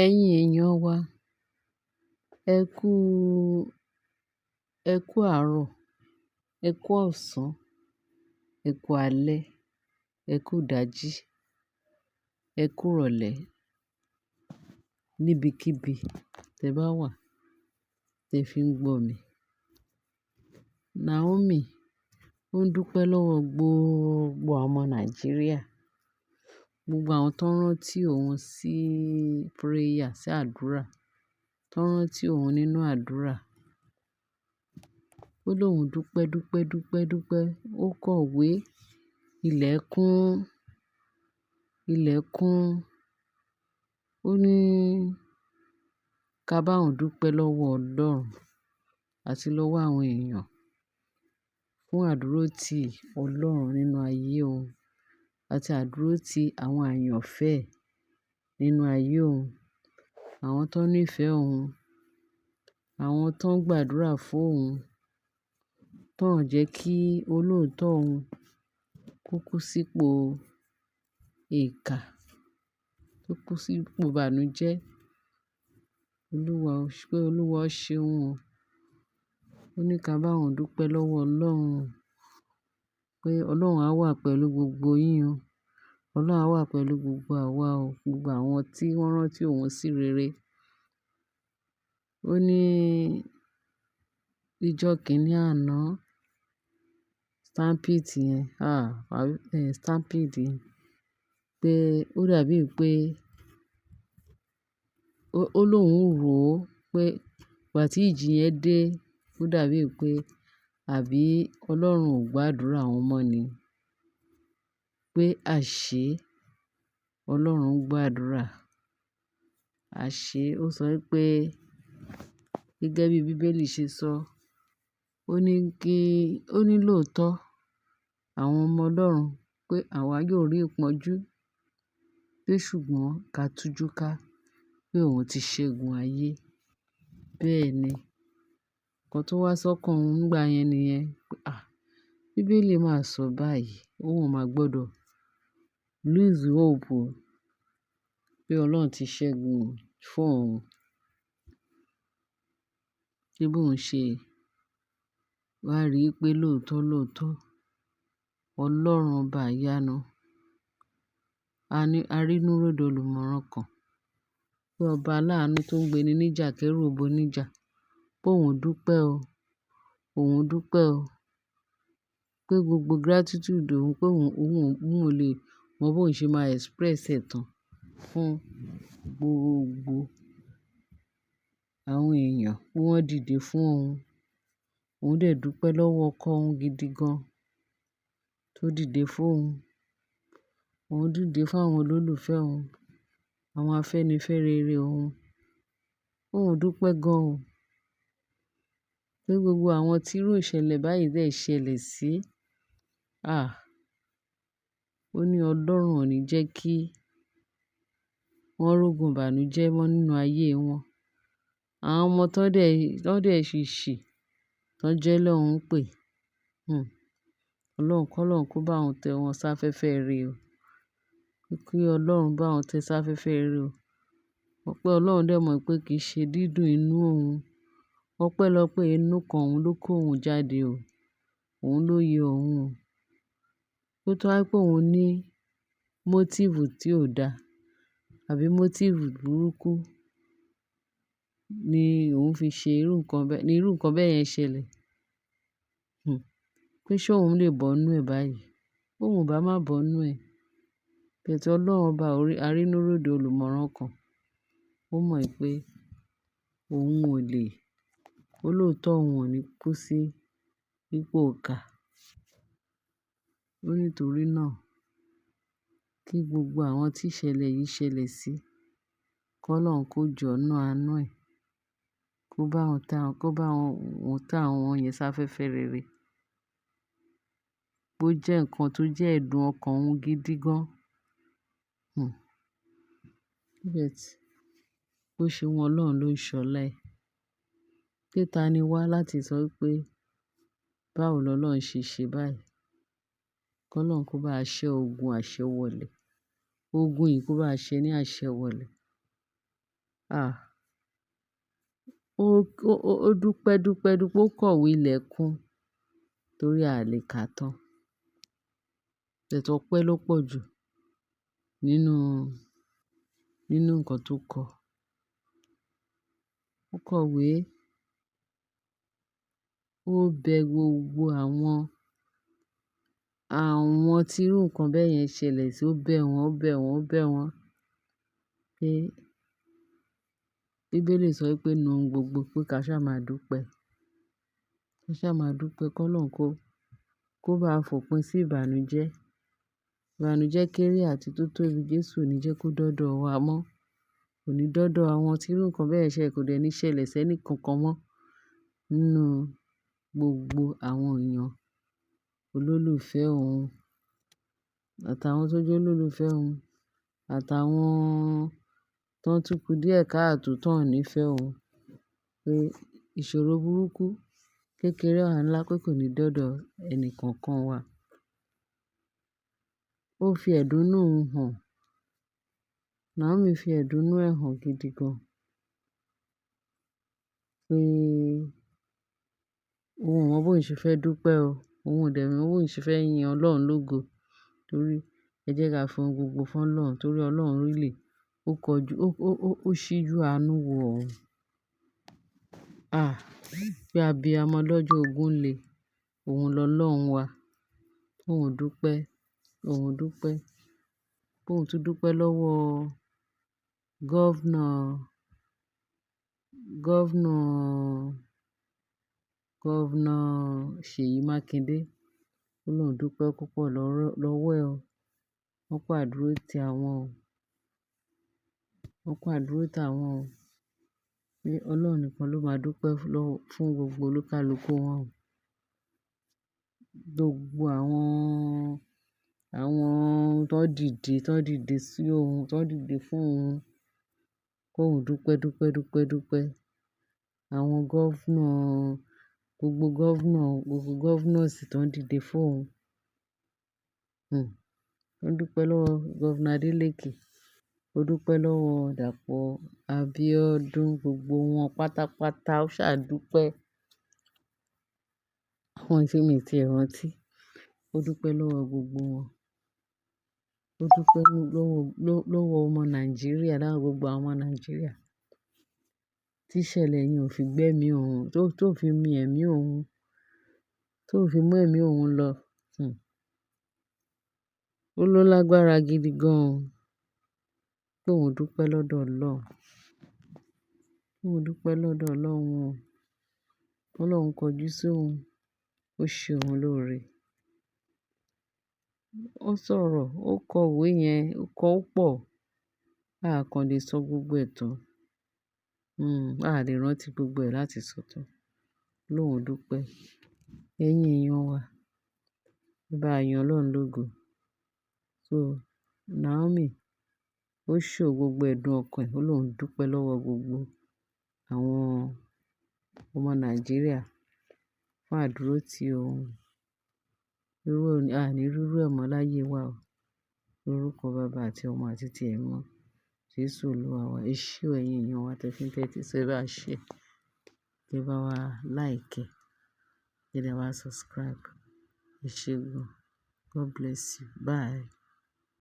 Ẹ̀yin èèyàn wa, ẹ kú, ẹ kú àárọ̀, ẹ kú ọ̀sán, ẹ kú alẹ́, ẹ kú ìdájí, ẹ kú ìrọ̀lẹ́. Níbikíbi tẹ bá wà, tẹ fi ń gbọ́ mi. Naomi ó ń dúpẹ́ lọ́wọ́ gbogbo àwọn ọmọ Nàìjíríà, gbogbo àwọn tó ń rántí òun sí prayer, sí àdúrà, tó ń rántí òun nínú àdúrà. Ó lóun dúpẹ́, dúpẹ́, dúpẹ́, dúpẹ́. Ó kọ̀wé ilẹ̀ kún, ilẹ̀ kún. Ó ní ká bá òun dúpẹ́ lọ́wọ́ Ọlọ́run àti lọ́wọ́ àwọn èèyàn fún àdúrótì Ọlọ́run nínú ayé òun àti àdúrótì àwọn àyànfẹ́ nínú ayé òun, àwọn tó nífẹ̀ẹ́ òun, àwọn tó ń gbàdúrà fún òun, tó ń jẹ́ kí olóòótọ́ òun kó kú sípò ìkà, kó kú sípò ìbànújẹ́. Olúwa, pé Olúwa ṣeun o. Ó ní ká bá òun dúpẹ́ lọ́wọ́ Ọlọ́run pé Ọlọ́run á wà pẹ̀lú gbogbo yín o. Ọlọ́run á wà pẹ̀lú gbogbo àwa o, gbogbo àwọn tí wọ́n rántí òun sí rere. Ó ní ìjọ kìíní àná, stampede yẹn, stampede yẹn pé ó dàbí pé ó lóun rò ó pé ìgbà tí ìjì yẹn dé, ó dàbí pé àbí Ọlọ́run ò gbàdúrà òun mọ́ ni. Pé àṣé Ọlọ́run ń gbàdúrà. Àṣé ó sọ pé gẹ́gẹ́ bí Bíbélì ṣe sọ, ó ní kí, ó ní lóòótọ́ àwọn ọmọ Ọlọ́run pé àwa yóò rí ìpọ́njú, pé ṣùgbọ́n ká tújú ká pé òun ti ṣẹ́gun ayé. Bẹ́ẹ̀ ni. Ǹkan tó wá sọ́kàn òun nígbà yẹn nìyẹn pé à, Bíbélì máa sọ báyìí, òun ò máa gbọdọ̀ lose hope o pé Ọlọ́run ti ṣẹ́gun fún òun. Bí bóun ṣe wá rí pé lóòótọ́ lóòótọ́ Ọlọ́run ọba ìyanu, a ní, a rí inú ródo olùmọ̀ràn kan pé ọba aláàánú tó ń gbé ní níjà kẹ́rù ọ̀bọ níjà, pé òun dúpẹ́ o, òun dúpẹ́ o pé gbogbo gratitude òun pé òun, òun, òun ò lè mọ bó ń ṣe máa express ẹ̀ tán fún gbogbo àwọn èèyàn pé wọ́n dìde fún òun. Òun dẹ̀ dúpẹ́ lọ́wọ́ ọkọ òun gidi gan tó dìde fún òun. Òun dìde fún àwọn olólùfẹ́ òun, àwọn afẹ́nifere òun. Òun dúpẹ́ gan o pé gbogbo àwọn tí irú ìṣẹ̀lẹ̀ báyìí dẹ̀ ṣẹlẹ̀ sí, à, ó ní Ọlọ́run ò ní jẹ́ kí wọ́n rógun ìbànújẹ́ mọ́ nínú ayé wọn. Àwọn ọmọ tó dẹ̀, tó dẹ̀ ṣìṣì, tó jẹ́ lọ́hun pé, Ọlọ́run kọ́ Ọlọ́run kó bá òun tẹ wọn sáfẹ́fẹ́ rere o. Kí Ọlọ́run bá òun tẹ sáfẹ́fẹ́ rere o. Ọpẹ́ Ọlọ́run dẹ̀ mọ̀ pé kì í ṣe dídùn inú òun. Ọpẹ́lọpẹ́ inú kan òun ló kó òun jáde o. Òun ló yọ òun o. Ó tó wá pé òun ní motive tí ò da àbí motive burúkú ni òun fi ṣe irú nǹkan bẹ́ẹ̀, ní irú nǹkan bẹ́ẹ̀ yẹn ṣẹlẹ̀. Pé ṣé òun lè bọ́ nínú ẹ̀ báyìí? Òun ò bá má bọ́ nínú ẹ̀. But Ọlọ́run ọba orí, arínúróde olùmọ̀ràn kan, ó mọ̀ pé òun ò lè, olóòótọ́ òun ò ní kú sí ipò ìkà. Ó ní torí náà kí gbogbo àwọn tí ìṣẹ̀lẹ̀ yìí ṣẹlẹ̀ sí, kó Ọlọ́run kó jọ ínú àánú ẹ̀, kó bá wọn tẹ, kó bá wọn tẹ àwọn yẹn sáfẹ́fẹ́ rere. Ó jẹ́ ǹkan tó jẹ́ ẹ̀dùn ọkàn òun gidi gan. But bó ṣe wù Ọlọ́run ló ń ṣọlá ẹ. Pé ta ni wá láti sọ pé báwo lọlọ́run ṣe ṣe báyìí? Kó Ọlọ́run kó bá ṣẹ́ ogun àṣẹ wọlé. Ogun yìí kó bá ṣẹ ní àṣẹ wọlé. Ah! Ó dúpẹ́, dúpẹ́, dúpẹ́. Ó kọ̀wé ilẹ̀kùn torí a lè kà tán. But ọpẹ́ ló pọ̀ jù nínú, nínú nǹkan tó kọ. Ó kọ̀wé, ó bẹ gbogbo àwọn, àwọn tí irú nǹkan bẹ́ẹ̀ yẹn ṣẹlẹ̀ sí, ó bẹ wọ́n, ó bẹ wọ́n, ó bẹ wọ́n pé Bíbélì sọ wípé "nu ohun gbogbo pé ká sá máa dúpẹ́. Ká sá máa dúpẹ́ kọ́ Ọlọ́run kó bá fòpin sí ìbànújẹ́. Ìbànújẹ́ kéré àti tó tóbi, Jésù ò ní jẹ́ kó dọ́dọ̀ wa mọ́. Kò ní dọ́dọ̀ àwọn tí irú nǹkan bẹ́ẹ̀ ṣẹlẹ̀, kò dẹ̀ ní ṣẹlẹ̀ sẹ́ni kankan mọ́ nínú gbogbo àwọn èèyàn olólùfẹ́ òun àtàwọn tó jẹ́ olólùfẹ́ òun àtàwọn tó ń túkú díẹ̀ káàtò tó ń nífẹ̀ẹ́ òun pé ìṣòro burúkú kékeré àti ńlá pé kò ní dọ́dọ̀ ẹni kankan wa. Ó fi ẹ̀dùnú òun hàn. Naomi fi ẹ̀dùnú ẹ̀ hàn gidi gan. Pé òun ò mọ̀ bó ṣe fẹ́ dúpẹ́ o. Òun ò dẹ̀ mọ̀ bó ṣe fẹ́ yin Ọlọ́run lógo torí ẹ jẹ́ ká fi ohun gbogbo fún Ọlọ́run torí Ọlọ́run really. Ó kọjú, ó ṣíjú àánú wo òun. Ah! Pé abiyamọ lọ́jọ́ ogún le, òun lọ lọ́hun wa. Òun dúpẹ́, òun dúpẹ́. Òun tún dúpẹ́ lọ́wọ́ governor, governor, Governor Seyi Makinde. Ó lóun dúpẹ́ púpọ̀ lọ́wọ́ ẹ o. Wọ́n kó àdúró ti àwọn o. Wọ́n kó àdúró ti àwọn o. Pé Ọlọ́run nìkan ló máa dúpẹ́ fún gbogbo olúkálùkù wọn o. Gbogbo àwọn, àwọn tó dìde sí òun, tó dìde fún òun. Kó òun dúpẹ́, dúpẹ́, dúpẹ́, dúpẹ́. Àwọn governor, gbogbo governor, gbogbo governors tó ń dìde fún òun. Ó dúpẹ́ lọ́wọ́ Governor Adeleke. Ó dúpẹ́ lọ́wọ́ Dàpọ̀ Abiodun, gbogbo wọn pátápátá ó sá dúpẹ́. Àwọn tí mi ti rántí. Ó dúpẹ́ lọ́wọ́ gbogbo wọn. Ó dúpẹ́ lọ́wọ́ ọmọ Nàìjíríà, láwọn gbogbo àwọn ọmọ Nàìjíríà tí ìṣẹ̀lẹ̀ yìí ò fi gbé ẹ̀mí òun, tó fi mì ẹ̀mí òun, tó fi mú ẹ̀mí òun lọ. Ó ló lágbára gidi gan. Pé òun dúpẹ́ lọ́dọ̀ Ọlọ́run. Òun dúpẹ́ lọ́dọ̀ Ọlọ́run o. Ọlọ́run kọjú sí òun, ó ṣe òun lóore. Ó sọ̀rọ̀, ó kọ̀wé yẹn, ó kọ ó pọ̀. A kàn lè sọ gbogbo ẹ̀ tán. A lè rántí gbogbo ẹ̀ láti sọ tán. Lóun dúpẹ́. Ẹ̀yin èèyàn wa, ẹ bá yin Ọlọ́run lógo. So Naomi ó show gbogbo ẹ̀dùn ọkàn ẹ̀, ó lóun dúpẹ́ lọ́wọ́ gbogbo àwọn ọmọ Nàìjíríà fún àdúró tí òun. Irú a ní rí irú ẹ̀ mọ́ láyé wa o. Lórúkọ Baba àti ọmọ àti ti ẹ̀mí mọ́. Jésù Olúwa wa. Ẹ ṣé o ẹ̀yin èèyàn wa, tẹ fi ń tẹ́tí sí ẹ bá share, kí ẹ bá wa like, kí ẹ dẹ̀ bá wa subscribe. Ẹ ṣé gan. God bless you. Bye.